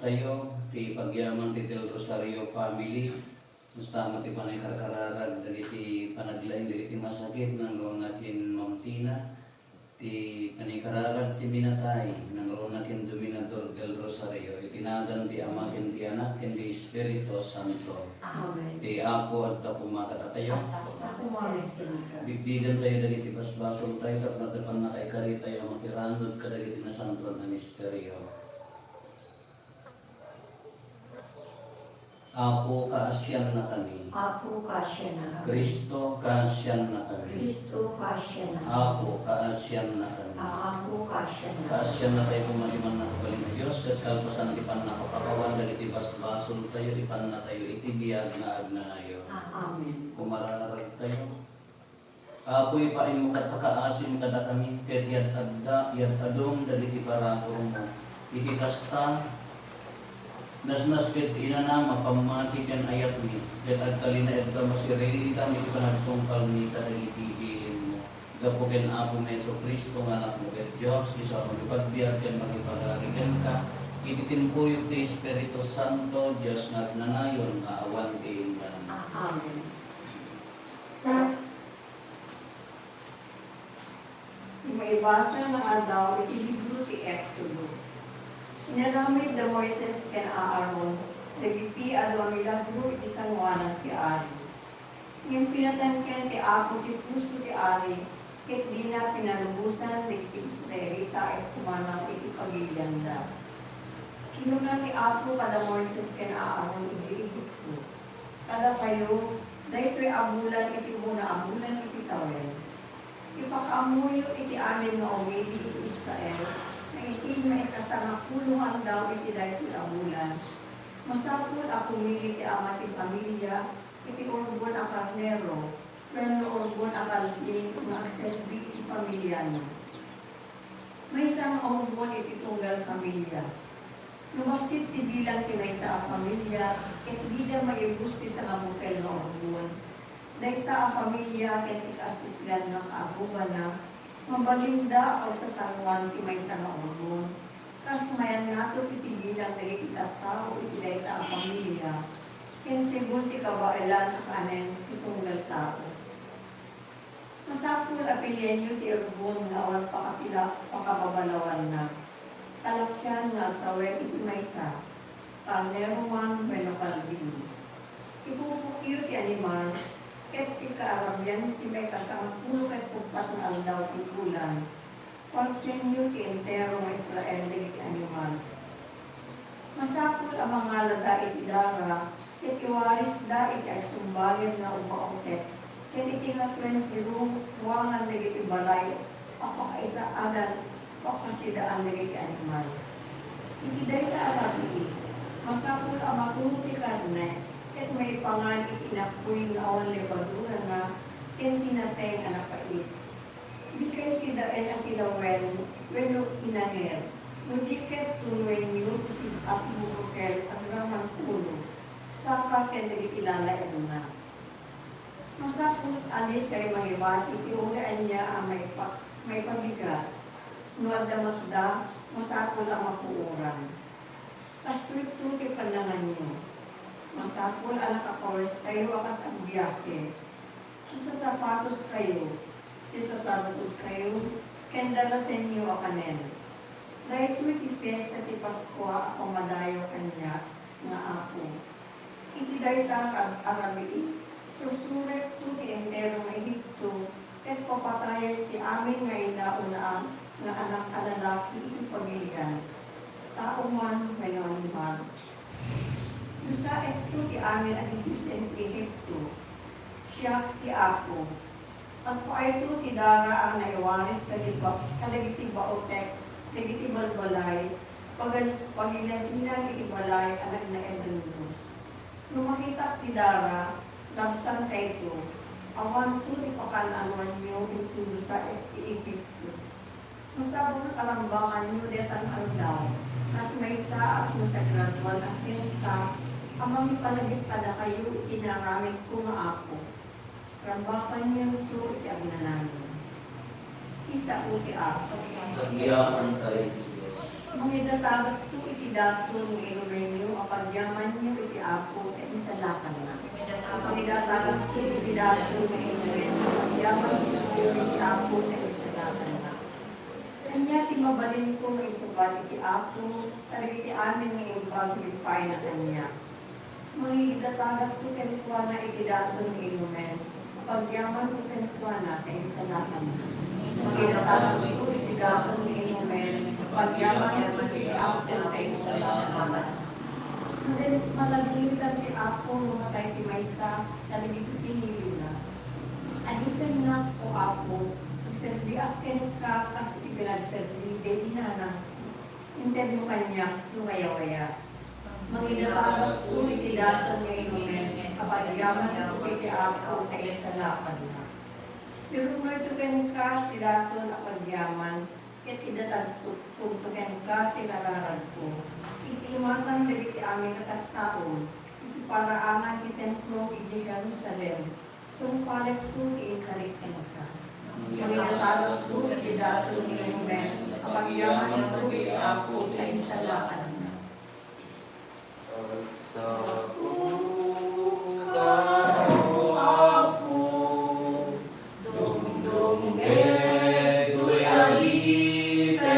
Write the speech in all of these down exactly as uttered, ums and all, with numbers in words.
Tayo, ti pagyaman ti Del Rosario family, kasta met ti panangkarkararag dagiti panaglaing dagiti masakit, nangruna ken Ma'am Tina, ti panangkararag ti minatay, nangruna ken Dominador Del Rosario, iti nagan ti Ama ken ti Anak ken ti Espiritu Santo. Amen. Ti Apo adda koma kadatayo. Adda koma. Bigbigentayo dagiti basbasoltayo, tapno adda pannakaikari tayo a makiranod kadagiti nasantoan a misterio. Apo, kaasiannakami. Apo, kaasiannakami. Cristo, kaasiannakami. Cristo, kaasiannakami. Apo, kaasiannakami. Apo, kaasiannakami. Kaasiannatayo koma ti mannakabalin a Dios, ket kalpasan ti pannakapakawan dagiti basbasoltayo, ipannatayo iti biag nga agnanayon. Amen. Kumararagtayo. Apo, ipaaymo kadta kaasim kadakami, ket yad-adda, yad-adum dagiti paraburmo. Iti kasta, nasnasked ti inanam a pammati ken ayatmi, ket agtalinaedka, masiridam iti panagtungpalmi kadagiti bilinmo. Gapu ken Apomi Jesu-Cristo nga Anakmo ket Dios, isu a mangipagbiag ken mangipagari kenka, iti timpuyog ti Espiritu Santo, Dios nga agnanayon nga awan ti inggan. Amen. Ti maibasa nga aldaw iti libro ti Exodo. Inaramid da Moises ken Aaron dagiti adu a milagro iti sangoanan ti ari. Ngem pinatangken ti Apo ti puso ti ari, ket dina pinalubosan dagiti Israelita a ipumanaw iti pagilianda. Kinuna ti Apo kada Moises ken Aaron idiay Egipto, Kadakayo, daytoy a bulan iti umuna a bulan iti tawen. Ipakaammoyo iti amin nga umili iti Israel nga iti maikasangapulo nga aldaw iti daytoy a bulan, masapul a pumili ti ama ti familia iti urbon a karnero wenno urbon a kalding nga agserbi iti familiana. Maysa nga urbon iti tunggal familia. No bassit ti bilang ti maysa a familia ket dida maibus ti sangabukel nga urbon, dayta a familia ken ti kaastiklan nga kaagubana, mabalinda a pagsasangoan ti maysa nga urbon, kas mayannaton iti bilang dagiti tattao iti dayta a familia, ken sibul ti kabaelan a kanen ti tunggal tao. Masapul a pilienyo ti urbon nga awan pakapila-, pakababalawanna, kalakian nga agtawen iti maysa, karnero man wenno kalding. Ipupokyo ti animal, ket ikaarabian ti maikasangapulo ket uppat nga aldaw ti bulan, Partienyo ti entero nga Israel dagiti animal. Masapul a mangalada iti dara ket iwarisda iti agsumbalin nga ubaotek ken iti ngatuen ti ru-, ruangan dagiti balay a pakaisaadan, pakasidaan dagiti animal. Iti dayta a rabii, masapul a matuno ti karne ket maipangan iti inapuy nga awan lebadurana ken ti nateng a napait. Dikay sidaen a tilawen wenno inaner, no di ket tunoenyo ti sib-as nga bukel agraman puno, saka ken dagiti lalaedna. Masapul a dikay mangibati ti uri ania a maipa-, maipabigat. No adda matda, masapul a mapuoran. Kastoyto ti pannanganyo. Masapul a nakapaweskayo a kas agbiake. Sisasapatoskayo, sisasarukotkayo, ken darasenyo a kanen. Daytoy ti fiesta ti Paskua a pamadayo kaniak nga Apo. Iti dayta a, a rabii, sursurekto ti entero nga Egipto, ket papatayek ti amin nga inauna nga anak a lalaki iti pamilian, tao man wenno animal. Dusaekto ti amin a didiosen ti Egipto. Siak ti Apo. Agpaayto ti dara a naiwaris kadi ba-, kadagiti baotek, dagiti balbalay, pagal-, pagilasinan iti balay a nagnaedanyo. No makitak ti dara, labsankayto, awanto ti pakaan-anoanyo inton dusaek ti Egipto. Masapul a rambakanyo dayta nga aldaw, kas maysa a masagradoan a fiesta a mangipanagip kadakayo iti naaramidko nga Apo. Rambakanyo iti agnanayon. Ti sao ti Apo. Agyaman tayo ti Dios. Mangidatagakto iti Daton nga inumenyo a pagyamanyo iti Apo ta insalakanna. Iti daton nga inumenyo a pagyamanyo iti Apo ta insalakanna. Ania ti mabalinko nga isubat iti Apo kadagiti amin nga imbag iti paay a kaniak? Mangidatanagto kenkuana iti daton nga inumen, pagyamanko kenkuana ta insalakanna. Mangidatanagto iti daton nga inumen, pagyamanko iti Apo ta insalakanna. Madali-, madalitan ti Apo no matay ti maysa kadagiti tiniliwna. Adipennak, O Apo, agserbiak kenka kas iti pinagserbi daydi nanangko. Intedmo kaniak no wayawaya. Mangidatanagto iti daton nga inumen, a pagyamanko iti Apo ta insalakanna. Irunoyto kenka ti daton a pagyaman, ket idatagto kenka ti kararagko. Iti imatang dagiti amin a tattaom, iti paraangan ti templo idiay Jerusalem, tungpalenko ti inkarik kenka. Mangidatanagto iti daton nga inumen, a pagyamanko iti Apo ta insalakanna. Agsaoka, O Apo, dumdumngeg toy adipenmo.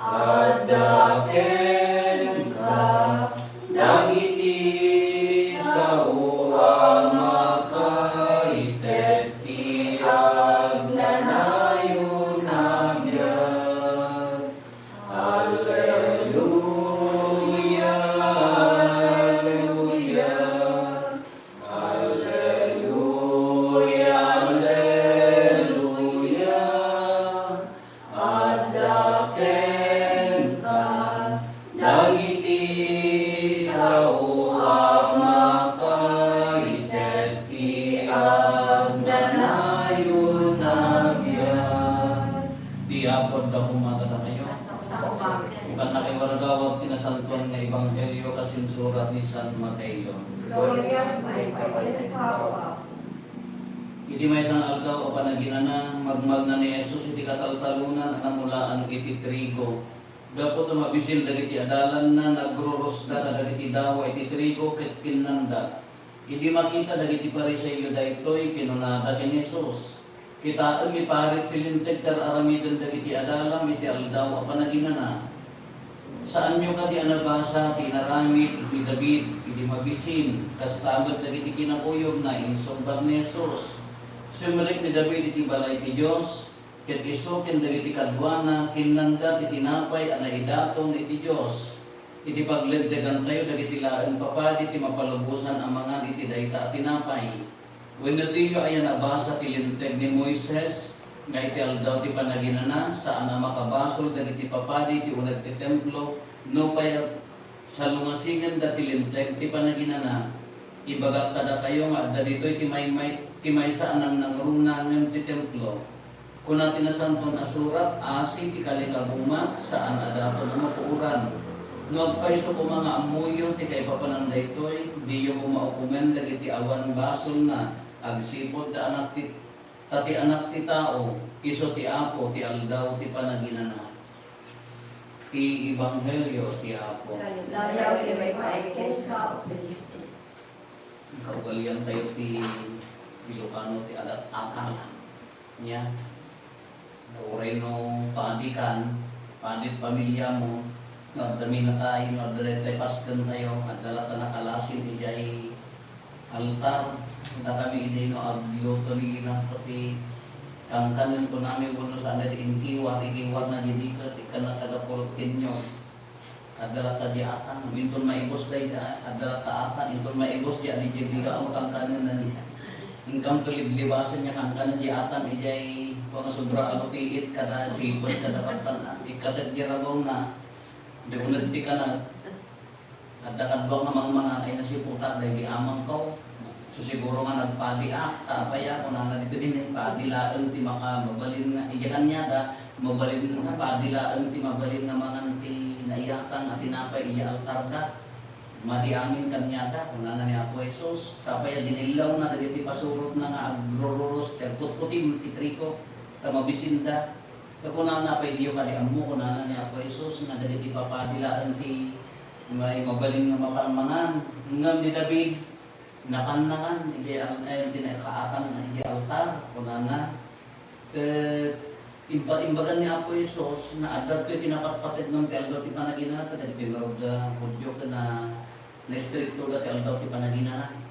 Adda kenka dagiti sao a makaited ti agnanayon a biag. Alleluia, alleluia, alleluia, alleluia. Adda kenka dagiti sao a makaited ti agnanayon a biag. Ti Apo adda koma kadakayo. Ikan na kay waragawag ti nasantoan nga ebanghelio kas insurat ni San Mateo. Gloria, maipay kenka, O Apo. Iti maysa nga aldaw a panaginana, magmagna ni Jesus iti kataltalonan a namulaan iti trigo. Gapu ta mabisin dagiti adalanna, nagrurusda kadagiti dawa iti trigo ket kinnanda. Idi makita dagiti Fariseo daytoy, kinunada ken Jesus, "Kitaem, iparit ti Linteg ti ar-aramiden dagiti adalam iti aldaw a panaginana. Saanyo kadi a nabasa ti inaramid ni David idi mabisin, kasta met dagiti kinakuyogna?" Insungbat ni Jesus, "Simrek ni David iti balay ti Dios, ket isu ken dagiti kaduana kinnanda ti tinapay a naidaton iti Dios. Iti paglentegantayo dagiti laeng papadi ti mapalubosan a mangan iti dayta a tinapay. Wenno diyo aya nabasa ti Linteg ni Moises nga iti aldaw ti panaginana, saan a makabasol dagiti papadi ti uneg ti templo, nupay salungasingenda ti Linteg ti panaginana? Ibagak kadakayo nga adda ditoy ti maymay-, ti maysa a nangnangruna ngem ti templo." Kuna ti Nasantoan a Surat, "Asi ti kalikagumak, saan a daton a mapuoran." No agpayso koma nga ammoyo ti kaipapanan daytoy, diyo koma ukomen dagiti awan basolna agsipud ta anak ti, ta ti Anak ti Tao, isu ti Apo ti Aldaw ti Panaginana. Ti Ebanghelio ti Apo. Layaw iti maipay kenka, O Cristo. Kaugalian tayo ti Ilocano ti adat-atang. Nia, uray no padi kan, padi ti pamiliamo, no adda minakay, no adda daytay pasken tayo, adda latta nakalasin idiay altar. Dakami idi no agluto ni ina, ti kankanen kunami wenno saan ti inkiwar, ikiwarna diay diket, ikkanna taga pulot kenyo. Adda latta diay atang, inton maibus dayta, adda latta atang, inton maibus diay, adi diay biga, o, kankanen na niya. Inkamto liblibasen nga kankanen diay atang, idiay pangasobra a rutiit kada sipon, kada pattan, ikkatek diay rabawna. Di uneg ti kanag. Adda kaduak nga mangmangan ay nasiputak daydi amangko. So, siguro nga nagpadiak, ta apay a, kunana ditoy, padi laeng ti maka-, mabalin nga, idiay kaniada, mabalin nga, padi laeng ti mabalin nga mangan ti naiyatang a tinapay idiay altarda. Madi amin kaniada, kunana ni Apo Jesus. Ta apay a, dinillawna dagiti pasurotna nga agrururus, ti agkutkutim ti trigo, ta mabisinda. Kunana, "Pay diyo kadi ammo," kunana ni Apo Jesus, "nga dagiti papadi laeng ti may mabalin nga mapan mangan." Ngem ni David, napannangan idiay al-, eh, idiay kaatang idiay altar, kunana. Ket imba-, imbagan ni Apo Jesus nga adda ditoy kinapatpateg ngem ti Aldaw ti Panaginana, kadagiti ngarud a Judio ken na, naistrikto da ti Aldaw ti Panaginana.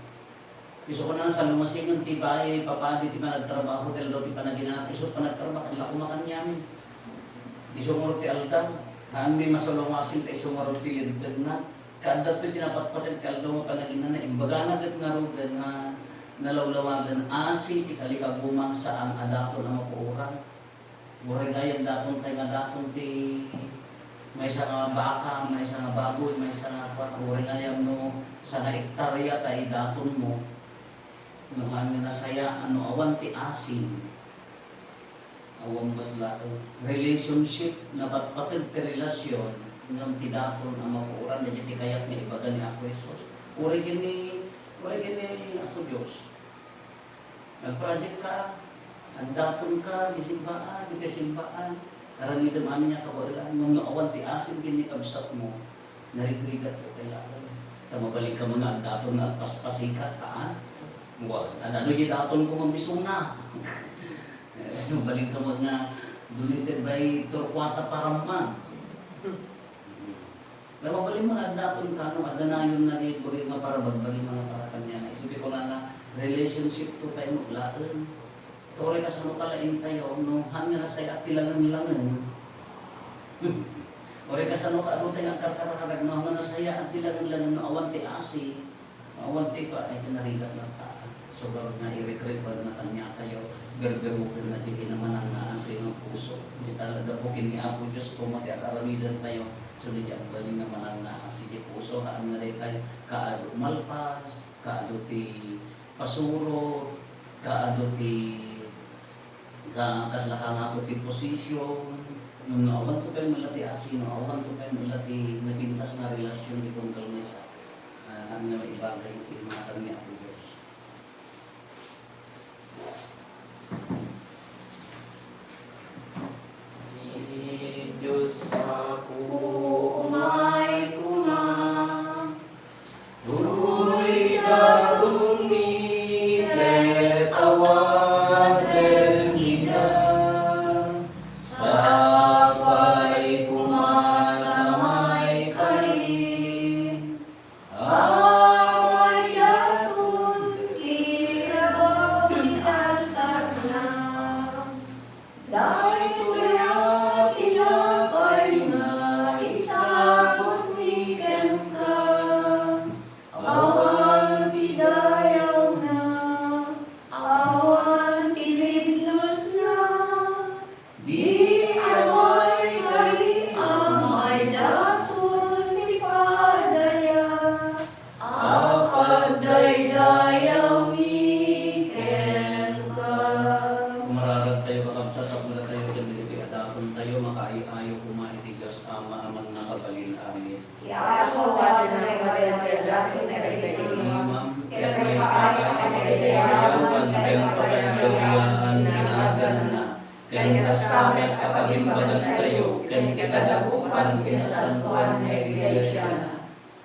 Isu kunana, salungasingen ti babai, papadi ti panagtrabaho, ti Aldaw ti Panaginana, isu panagtrabaho, adda koma kaniamin. Isu ngarud ti aldaw, haanmi masalungasing ta isu ngarud ti linteg na. Kaadda toy kinapatpateg ti Aldaw nga Panaginana, imbagana ket ngaruden nga nalawlawagen, asi ti kalikaguman, saan a daton a mapuoran. Uray gayam daton tay nga daton ti maysa nga baka, maysa nga baboy, maysa nga kuan, uray gayam no sanga ektarya tay datonmo. No haan nga nasayaan, no awan ti asin, awan met laeng. Relationship, napatpateg ti relasyon, ngem ti daton a mapuoran, daytoy ti kayat nga ibaga ni Apo Jesus. Uray ken ni, uray ken ni Apo Dios. Nag-project ka, addaton ka, di simbaan, di ka simbaan. Aramidem amin nga kabaelan, ngem no awan ti asin ken ni kabsatmo, narigrigat ka kailangan. Ta mabalin ka man nga addaton nga agpaspasikat, haan? Wa, ano, ano di daton ko nga misuna? Eh, mabalin ka man nga donated by Torquata Paramman. Nga mabalin man, adda kun kano, adda nayon na di buri nga para bagbagi nga para kaniana. Isu ti kunana, relationship to pay met laeng. Uray kasano ka laeng tayo, no, haan nga nasaya ti langen-langen. Uray kasano ka adu tayo agkarkarkarag, no, haan nga nasaya ti langen-langen, no, awan ti asi. Awan ti ika ay pinarigat na ta. So, garud nga i-recruit na kaniatayo, berberuken na ti kinamananan sa iyong puso. Di talaga po kini Apo Diyos po mati akaramidan tayo. So, di agbalin nga mananna sa iti puso, haan nga daytay, kaadu malpas, kaadu ti pasuro, kaadu ti ka-, kasla kangako ti posisyon, no, no, awan to pay mula ti asino, awan to pay mula ti napintas nga relasyon ti tunggal maysa. Ah, nga maibagay iti matang ni Apo Dios. Ni Dios Apo, umay koma. Uray daton mi ket awaten ida. Sapay koma ta maikari. Amay daton ti rabaw ti altarna. Daytoy a tinapay nga isagutmi kenka. Awan ti dayawna, awan ti libnosna. Di amay kari, amay daton ti padaya a pagdaydayawmi kenka. Umararag tayo, kakabsat, tapno tayo ken dagiti addaton tayo, makaay-ayo koma iti Dios Ama a mannakabalin. Amen. Ti Apo, awanen nga ibaga ti addaton kadagiti imam, ket maipaay a pagdaydayawan ken pagayagayaan ti naganna. Ken kasta met a pagimbagantayo ken kikadagupan ti nasantoan nga iglesiana.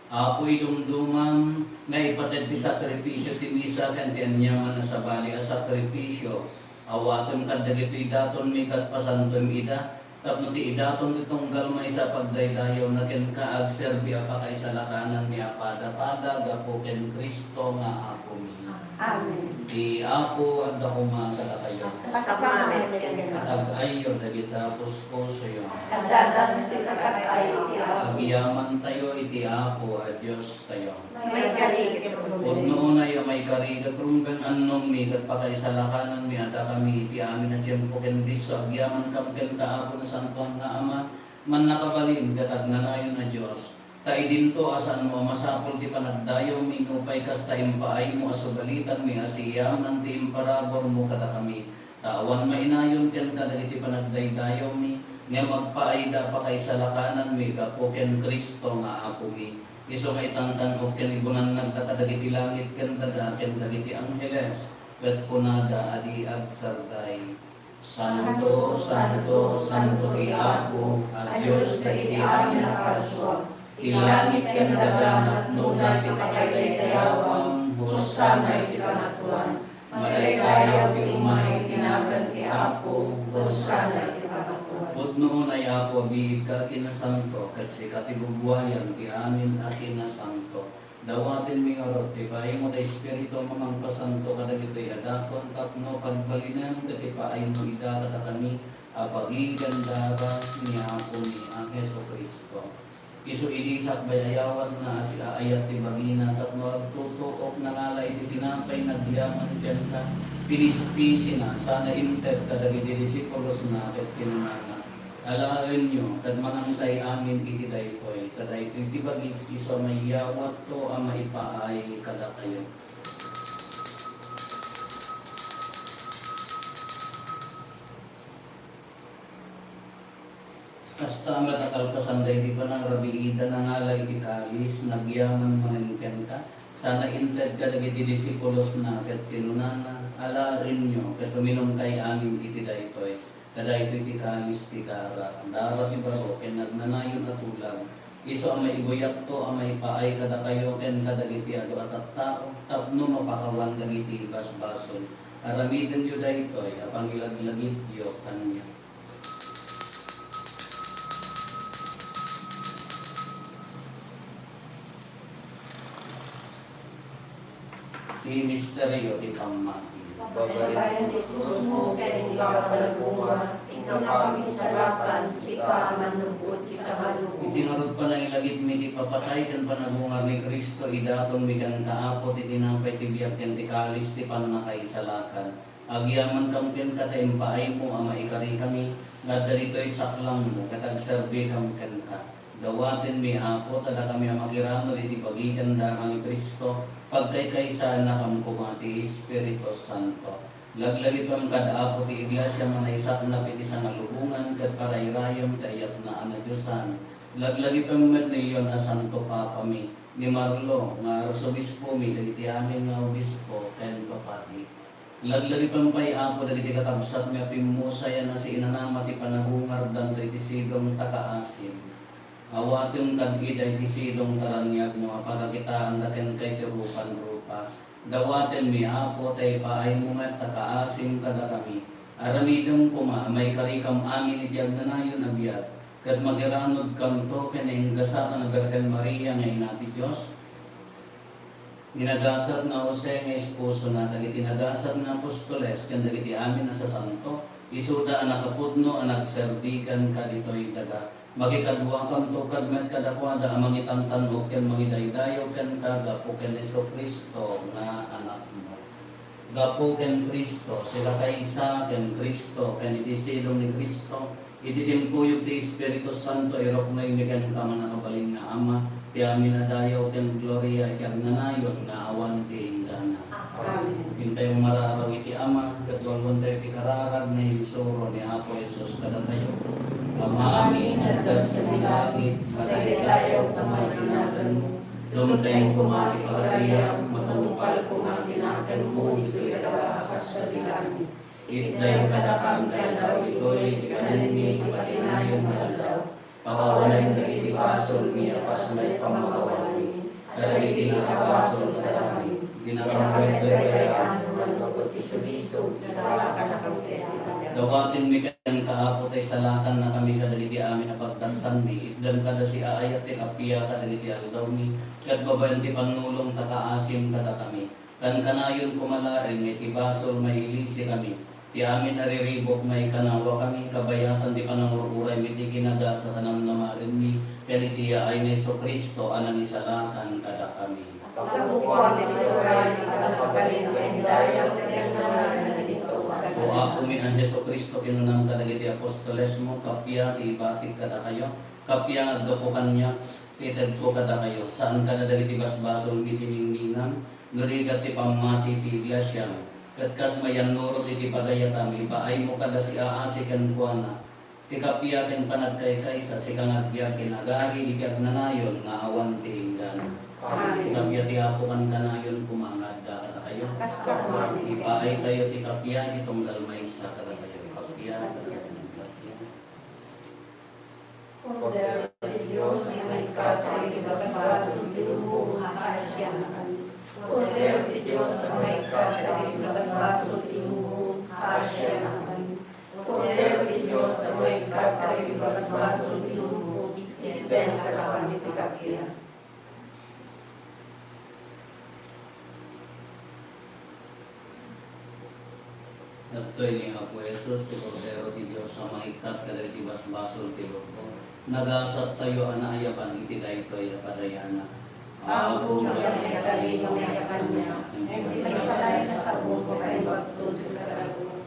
Apo, idumdumam nga ipateg ti sakripisio ti misa ken ti aniaman a sabali a sakripisio. Awatem kadagitoy datonmi ket pasantoem ida, tapno ti idaton ti tunggal maysa a pagdaydayawna kenka, agserbi a pakaisalakananmi a padapada gapu ken Cristo nga Apomi. Amen. Ti Apo adda koma kadakayo. Kasta met kenka. Tag-ayyo dagita puspusoyo. Adda, adda, sika tag-ay ti Apo. Agyamantayo iti Apo a Diostayo. Maikari ket rumbeng. Pudno unay a maikari ket rumbeng, annongmi ket pakaisalakananmi a dakami iti amin a tiempo ken disso agyamankam kenka, Apo, Nasantoan nga Ama, Mannakabalin ket Agnanayon a Dios. Ta idinto a saanmo a masapul ti panagdayawmi, nupay kasta, impaaymo a subalitanmi a siyaman ti imparagurmo kadakami. Ta awan mainayon kenka dagiti panagdaydayawmi, ngem agpaayda a pakaisalakananmi gapu ken Cristo nga Apomi. Isu nga itantan-ok ken ibunannagda kadagiti langit ken daga ken dagiti angheles, ket kunada a di agsardai. Santo, santo, santo ti Apo a Dios dagiti amin a parsua. Ti langit ken daga napnona ti pakaydaydayawan. Hosanna iti kamatuan. Madaydayaw ti umay iti nagan ti Apo. Hosanna iti kamatuan. Pudno unay, Apo, a biigka a kinasanto, ket sika ti bubuayan ti amin a kinasanto. Dawatenmi ngarud ti paaymo ti Espiritu a mangpasanto kadagitoy a dakon tapno pagbalinen iti paaymo ida kadakami a bagi ken dara ni Apomi a Jesu-Cristo. Isu idi sakbay a yawanna a siaayat ti bagina tapno agtutuok nangala iti tinapay nagyaman kenka, pinispisina sana inted kadagiti disipulosna ket kinunana, Alaenyo ket manangtay amin iti daytoy, ta daytoy ti bagik isu a mayawatko a maipaay kadakayo. Kasta met a kalpasan daydi panangrabiida, nangala iti kalis, nagyaman manen kenka, sana inted kadagiti disipulosna ket kinunana, Alaenyo ket uminumkay amin iti daytoy. Ta daytoy ti kalis ti dara, dara ti baro ken nagnanayon a tulag. Isu a maibuyatko a maipaay kadakayo ken kadagiti adu a tattao tapno mapakawan dagiti basbasol. Aramidenyo daytoy a pangilaglagipyo kaniak. Ti misterio ti pammati. Pagpatay ti krusmo ken ikaw a nagbunga, inka paminsalakan, sika a mannubot ti sangalubo. Iti ngarud, panailagipmi ti ipapatay ken panabungar ni Cristo, idatonmi kenka, Apo, ti tinapay ti biag ken ti kalis ti pannakaisalakan. Agyamankami kenka ta impaaymo a maikarikami nga adda ditoy saklangmo ket agserbikam kenka. Dawatenmi, Apo, ta dakami a makiramid iti bagi ken dara ni Cristo, pagkaykaysaannakam koma ti Espiritu Santo. Laglagipem kad Apo ti Iglesia a naisaknap iti sangalubongan ket parairayam ti ayatna a nadiosan. Laglagipem met ni Leon a Santo Papami, ni Marlo nga Arsobispomi, dagiti amin nga obispo ken papadi. Laglagipem pay, Apo, dagiti kakabsatmi a pimmusayan a siinanama ti panabungardanto iti sidong ta kaasim. Awatem kad ida iti sidong ta raniagmo a pagakitaanda kenka iti rupanrupa. Dawatenmi, Apo, ta ipaaymo met ta kaasim kadakami. Aramidem koma a maikarikam amin iti agnanayon a biag, ket magiranudkamto ken naingasatan a Birhen Maria nga Ina ti Dios, ni nagasat nga Jose nga esposona, dagiti nagasat nga apostoles, ken dagiti amin a sasanto, isuda a nakapudno a nagserbi kenka ditoy daga. Makikaduakamto kad met kadakuada a mangitantan-ok ken mangidaydayaw kenka gapu ken Jesu-Cristo nga Anakmo. Gapu ken Cristo, sika kaysa ken Cristo, ken iti sidong ni Cristo, iti timpuyog ti Espiritu Santo, iruknoymi kenka, mannakabalin nga Ama, ti amin a dayaw ken gloria iti agnanayon nga awan ti inggana. Amen. Intay mararaw iti Ama, ket walwentayo ti kararag nga insuro ni Apo Jesus kadatayo. Amami nga adda sadi langit, madaydayaw koma ti naganmo. Dumteng koma ti pagariam, matungpal koma ti naganmo ditoy daga a kas sadi langit. Itdem kadakam ti aldaw ditoy ti kanenmi iti patinayon nga aldaw. Pakawanem dagiti basolmi a kas met pamakawanmi kadagiti nakabasol kadakami. Dina kami pagdaydayan, mannupot ti sulisog, salakanakam ket iti. Dawatenmi kenka, Apo, ta isalakannakami kadagiti amin a pagdaksanmi. Itdem kada siaayat ti kappia kadagiti aldawmi, ket babaen ti pannulong ta kaasim kadakami. Kankanayon koma laeng nga iti basol mailisikami. Ti amin a riribuk maikanawakami kabayatan ti panangur-uraymi iti kinagasat a namnamaenmi ken iti yaay ni Jesu-Cristo a nangisalakan kadakami. Pagkabukuan ti turay, ti pannakabalin, ken dayang, ken nanang, ken intosan. O Apomi a Jesu-Cristo, kinunam kadagiti apostolesmo, kappia ti ibatik kadakayo, kappia nga adda ko kaniak, ti itedko kadakayo, saan kada dagiti basbasolmi ti ningningan, no di ket ti pammati ti iglesiam, ket kas mayannurot iti pagayatam, ipaaymo kada siaasi kenkuana, ti kappia ken panagkaykaysa, sika nga agbiag ken agari iti agnanayon nga awan ti inggana. Amen. Ti kappia ti Apo kankanayon koma nga adda kadakayo. Kasta koma. Ipaaytayo ti kappia iti tunggal maysa kadakayo. Kordero ti Dios nga naikkat dagiti basbasol ti lubong, kaasianakami. Kordero ti Dios nga naikkat dagiti basbasol ti lubong, kaasianakami. Kordero ti Dios nga naikkat dagiti basbasol ti lubong, itdem kadakami ti kappia. Dagitoy ni Apo Jesus ti Kordero ti Dios a mangikkat kadagiti basbasol ti lubong. Nagasattayo a naayaban iti daytoy a padayanak. Apo, diak maikari nga mayabanna, ngem ti maisalaen a sabong, maimbagto ti kararua.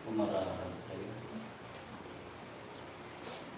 Umararag tayo.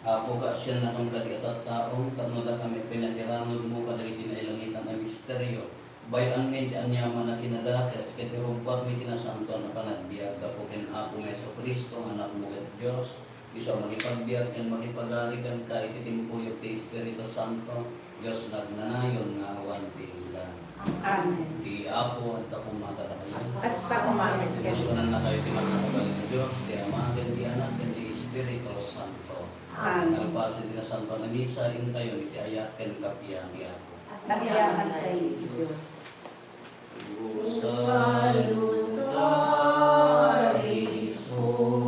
Apo, kaasiannakan kadi a tattaom, tapno dakami pinakiranudmo kadagiti nailangitan a misterio. Bay-anmi ti aniaman a kinadakes ket irubbatmi ti nasantoan a panagbiag gapu ken Apomi Jesu-Cristo nga Anakmo ket Dios, isu a makipagbiag ken makipagari kenka iti timpuyog ti Espiritu Santo, Dios nga agnanayon nga awan ti inggana. Amen. Ti Apo adda koma kadakayo. Kasta koma met kenka. Bendisionannakayo iti mannakabalin a Dios, ti Ama, ken ti Anak, ken ti Espiritu Santo. Amen. Nalpasen ti Nasantoan a Misa, intayon iti ayat ken kappia ni Apo. Agyaman tayo iti Dios. Salud